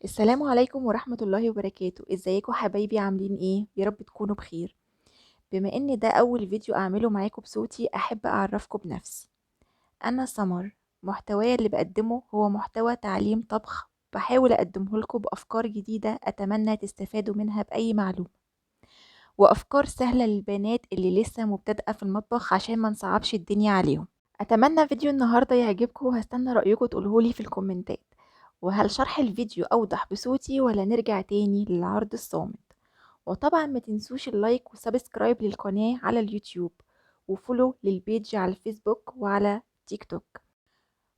السلام عليكم ورحمة الله وبركاته. ازيكم حبايبي، عاملين ايه؟ يا رب تكونوا بخير. بما ان ده اول فيديو اعمله معاكم بصوتي، احب اعرفكم بنفسي. انا سمر. محتوايا اللي بقدمه هو محتوى تعليم طبخ، بحاول اقدمه لكم بافكار جديدة اتمنى تستفادوا منها باي معلومة، وافكار سهلة للبنات اللي لسه مبتدئة في المطبخ عشان ما نصعبش الدنيا عليهم. اتمنى فيديو النهاردة يعجبكم، وهستنى رأيكم تقولهولي في الكومنتات. وهل شرح الفيديو أوضح بصوتي ولا نرجع تاني للعرض الصامت؟ وطبعا ما تنسوش ال like و subscribe للقناة على اليوتيوب، و follow لل page على الفيسبوك وعلى تيك توك،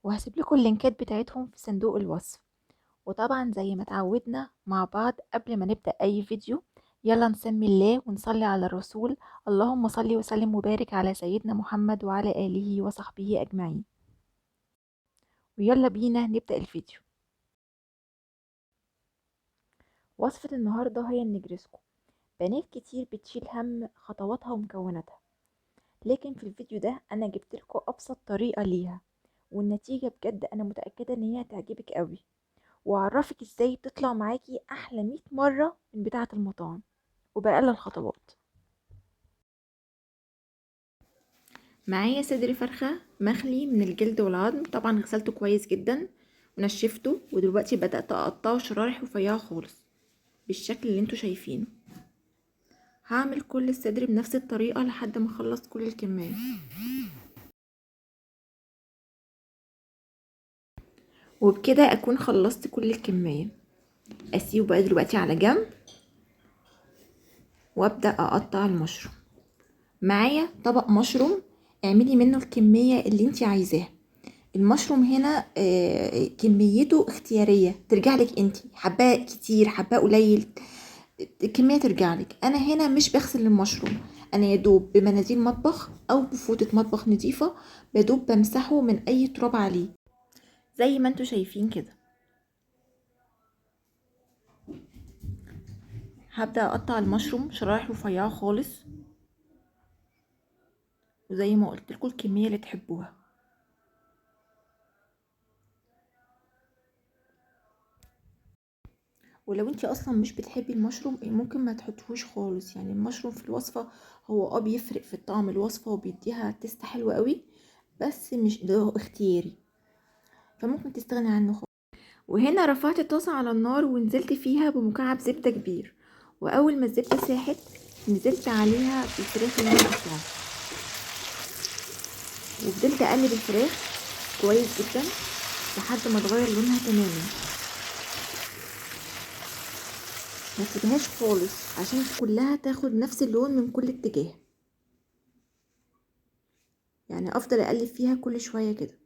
وهسيب لكم اللينكات بتاعتهم في صندوق الوصف. وطبعا زي ما تعودنا مع بعض قبل ما نبدأ أي فيديو، يلا نسمي الله ونصلي على الرسول. اللهم صل وسلم وبارك على سيدنا محمد وعلى آله وصحبه أجمعين. ويلا بينا نبدأ الفيديو. وصفة النهاردة هي النجرسكو. بنات كتير بتشيل هم خطواتها ومكوناتها، لكن في الفيديو ده انا جبت لكم ابسط طريقة ليها، والنتيجة بجد انا متأكدة ان هي هتعجبك قوي، واعرفك ازاي تطلع معاكي احلى 100 مرة من بتاعة المطاعم وبأقل الخطوات. معايا صدر فرخة مخلي من الجلد والعظم، طبعا غسلته كويس جدا ونشفته، ودلوقتي بدأت اقطعه شرايح رفيعة خالص بالشكل اللي انتوا شايفينه. هعمل كل الصدر بنفس الطريقة لحد ما اخلص كل الكمية. وبكده اكون خلصت كل الكمية. اسيبه بقى دلوقتي على جنب وابدأ اقطع المشروم. معايا طبق مشروم، اعملي منه الكمية اللي انتي عايزاها. المشروم هنا كميته اختيارية، ترجع لك انتي، حباه كتير حباه قليل، الكمية ترجع لك. انا هنا مش بغسل المشروم، انا يا دوب بمناديل مطبخ او بفوطة مطبخ نظيفة بدوب بمسحه من اي تراب عليه زي ما انتوا شايفين كده. هبدأ اقطع المشروم شرايح رفيعة خالص، وزي ما قلت لكم الكمية اللي تحبوها. ولو انتي اصلا مش بتحبي المشروم ممكن ما تحطيهوش خالص، يعني المشروم في الوصفة هو بيفرق في الطعم الوصفة وبيديها taste حلو قوي، بس مش ده اختياري، فممكن تستغني عنه خالص. وهنا رفعت الطاسة على النار ونزلت فيها بمكعب زبدة كبير، واول ما الزبدة ساحت نزلت عليها بالفراخ اللي انا قطعتها، وفضلت اقلب الفراخ كويس جدا لحد ما اتغير لونها تماما. ما تسيبهاش خالص عشان كلها تاخد نفس اللون من كل اتجاه، يعني افضل اقلب فيها كل شوية كده.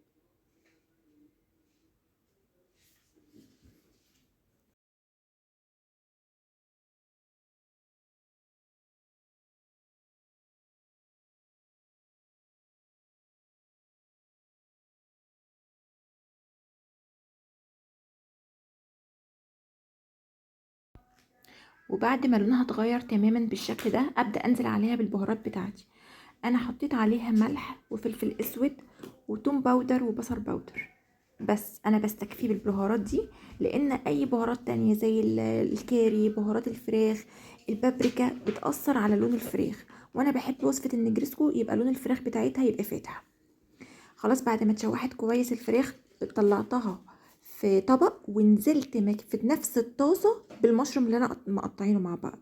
وبعد ما لونها اتغير تماما بالشكل ده ابدا انزل عليها بالبهارات بتاعتي. انا حطيت عليها ملح وفلفل اسود وتوم powder وبصل powder، بس انا بستكفي بالبهارات دي، لان اي بهارات تانية زي الكاري، بهارات الفراخ، البابريكا بتأثر على لون الفراخ، وانا بحب وصفة النجرسكو يبقى لون الفراخ بتاعتها يبقى فاتح. خلاص بعد ما اتشوحت كويس الفراخ طلعتها في طبق، ونزلت في نفس الطاسة بالمشروم اللي انا مقطعينه مع بعض.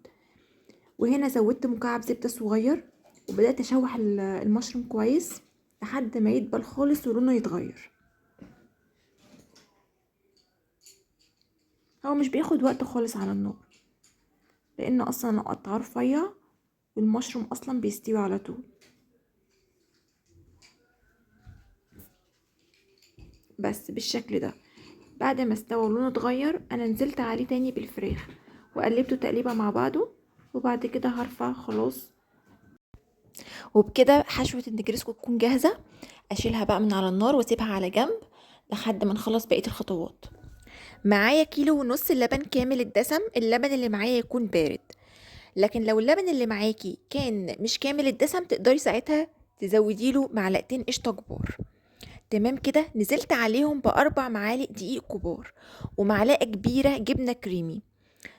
وهنا زودت مكعب زبدة صغير وبدأت اشوح المشروم كويس لحد ما يدبل خالص ولونه يتغير. هو مش بياخد وقت خالص على النار، لان اصلا انا قطعه رفيع والمشروم اصلا بيستوي على طول. بس بالشكل ده بعد ما استوى ولونه اتغير انا نزلت عليه تاني بالفراخ وقلبته تقليبه مع بعضه، وبعد كده هرفع خلاص. وبكده حشوه النجرسكو تكون جاهزه. اشيلها بقى من على النار واسيبها على جنب لحد ما نخلص بقيه الخطوات. معايا 1.5 كيلو لبن كامل الدسم، اللبن اللي معايا يكون بارد، لكن لو اللبن اللي معاكي كان مش كامل الدسم تقدري ساعتها تزودي له معلقتين قشطه كبار. تمام كده. نزلت عليهم ب4 معالق دقيق كبار ومعلقة كبيرة جبنة كريمي،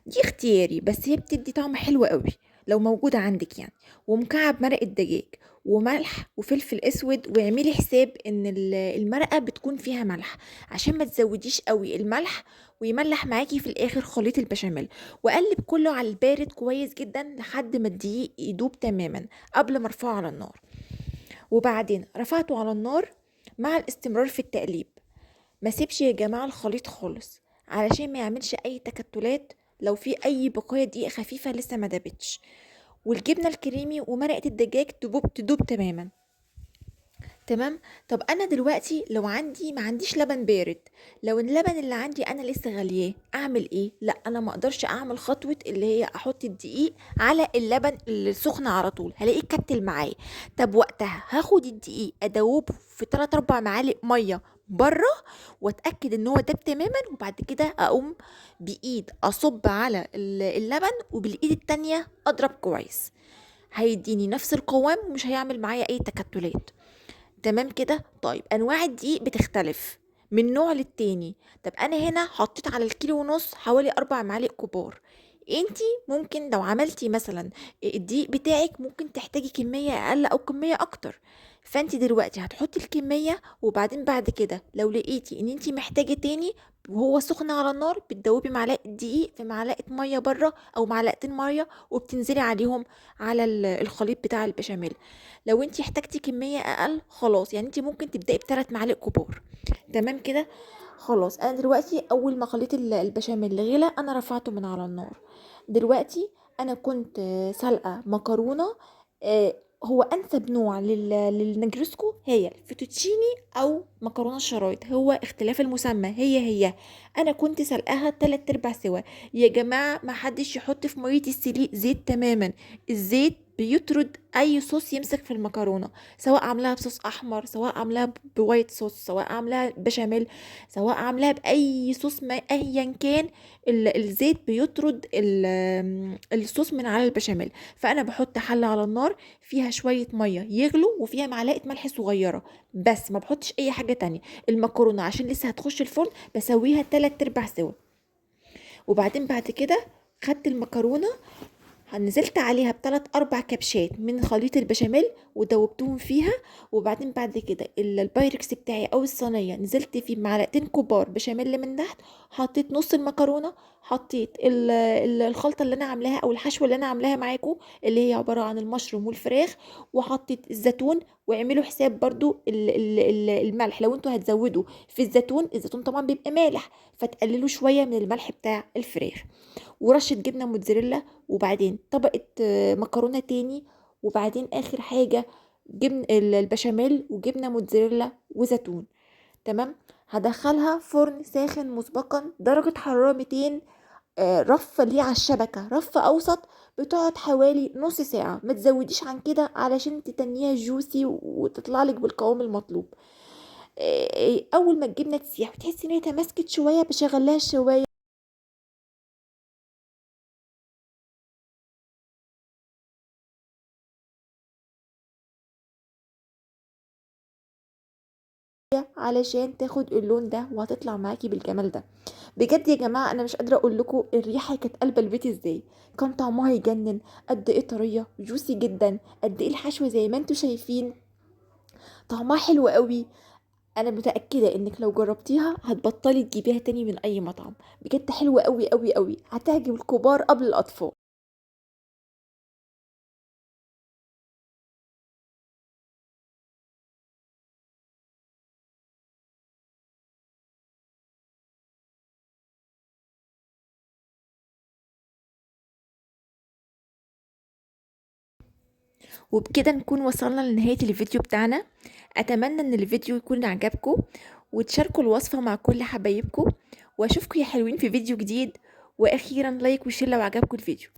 دي اختياري بس هي بتدي طعم حلو قوي لو موجودة عندك يعني، ومكعب مرق الدجاج وملح وفلفل اسود. واعملي حساب ان المرقة بتكون فيها ملح عشان ما تزوديش قوي الملح ويملح معاكي في الاخر خليط البشاميل. واقلب كله على البارد كويس جدا لحد ما الدقيق يدوب تماما قبل ما ارفعه على النار. وبعدين رفعته على النار مع الاستمرار في التقليب، ما سيبش يا جماعة الخليط خالص علشان ما يعملش اي تكتلات لو في اي بقايا دقيق خفيفة لسه ما دابتش. والجبنة الكريمي ومرقة الدجاج تدوب تماما. تمام. طب انا دلوقتي لو ما عنديش لبن بارد، لو اللبن اللي عندي انا لسه غلياه اعمل ايه؟ لا انا ما اقدرش اعمل خطوة اللي هي احط الدقيق على اللبن السخن على طول، هلاقيه كتل معايا. طب وقتها هاخد الدقيق ادوبة في 3-4 معالق مية بره واتاكد ان هو داب تماما، وبعد كده اقوم بايد اصب على اللبن وبالايد التانية اضرب كويس، هيديني نفس القوام ومش هيعمل معايا اي تكتلات. تمام كده. طيب انواع الدقيق بتختلف من نوع للتاني. طب انا هنا حطيت على الكيلو ونص حوالي 4 معالق كبار. انتي ممكن لو عملتي مثلا الدقيق بتاعك ممكن تحتاجي كمية اقل او كمية اكتر، فانتي دلوقتي هتحطي الكمية، وبعدين بعد كده لو لقيتي ان انتي محتاجة تاني وهو سخن على النار بتدوبي معلقة دقيق في معلقة مية بره او معلقتين مية وبتنزلي عليهم على الخليط بتاع البشاميل. لو انتي احتاجتي كمية اقل خلاص، انتي ممكن تبدأي بثلاث معالق كبار. تمام كده. خلاص انا دلوقتي اول ما خليط البشاميل غلى انا رفعته من على النار. دلوقتي انا كنت سلقة مكرونة، هو انسب نوع للنجرسكو هي الفيتوتشيني او مكرونه الشرايط، هو اختلاف المسمى هي هي. انا كنت سلقاها 3/4 سوا. يا جماعة ما حدش يحط في مية السليق زيت تماما، الزيت بيطرد اي صوص يمسك في المكرونه، سواء عاملاها بصوص احمر، سواء عاملاها ب white sauce، سواء عاملاها بشاميل، سواء عاملاها باي صوص ما ايا كان، الزيت بيطرد الصوص من على البشاميل. فانا بحط حله على النار فيها شوية مية يغلوا وفيها معلقه ملح صغيرة بس، ما بحطش اي حاجة تانية. المكرونه عشان لسه هتخش الفرن بسويها 3/4 سوا. وبعدين بعد كده خدت المكرونه نزلت عليها بتلات اربع كبشات من خليط البشاميل ودوبتهم فيها. وبعدين بعد كده البايركس بتاعي او الصينية نزلت فيه معلقتين كبار بشاميل من تحت، حطيت نص المكرونه، حطيت الخلطة اللي انا عاملاها او الحشوه اللي انا عاملاها معاكم اللي هي عبارة عن المشروم والفراخ، وحطيت الزيتون. واعملوا حساب برضو الملح لو انتوا هتزودوا في الزيتون، الزيتون طبعا بيبقى مالح فتقللوا شوية من الملح بتاع الفراخ. ورشه جبنه موتزاريلا، وبعدين طبقه، مكرونه تاني، وبعدين اخر حاجة جبن البشاميل وجبنه موتزاريلا وزيتون. تمام. هدخلها فرن ساخن مسبقا درجه حرارة 200، رف ليه على الشبكة، رف اوسط، بتقعد حوالي نص ساعة، ما تزوديش عن كده علشان تتنيها جوسي وتطلع لك بالقوام المطلوب. اول ما الجبنة تسيح وتحسي ان هي تماسكت شوية بشغل لها الشوايه علشان تاخد اللون ده وهتطلع معاكي بالجمال ده. بجد يا جماعة انا مش قادرة اقول لكم الريحة كانت قلبه البيت ازاي، كان طعمها يجنن، قد ايه طرية جوسي جدا، قد ايه الحشوه زي ما انتم شايفين طعمها حلو قوي. انا متاكدة انك لو جربتيها هتبطلي تجيبيها تاني من اي مطعم، بجد حلوة قوي قوي قوي، هتعجب الكبار قبل الاطفال. وبكده نكون وصلنا لنهاية الفيديو بتاعنا. أتمنى إن الفيديو يكون عجبكم وتشاركوا الوصفة مع كل حبايبكم، وأشوفكم يا حلوين في فيديو جديد. وأخيرا like و share لو عجبكم الفيديو.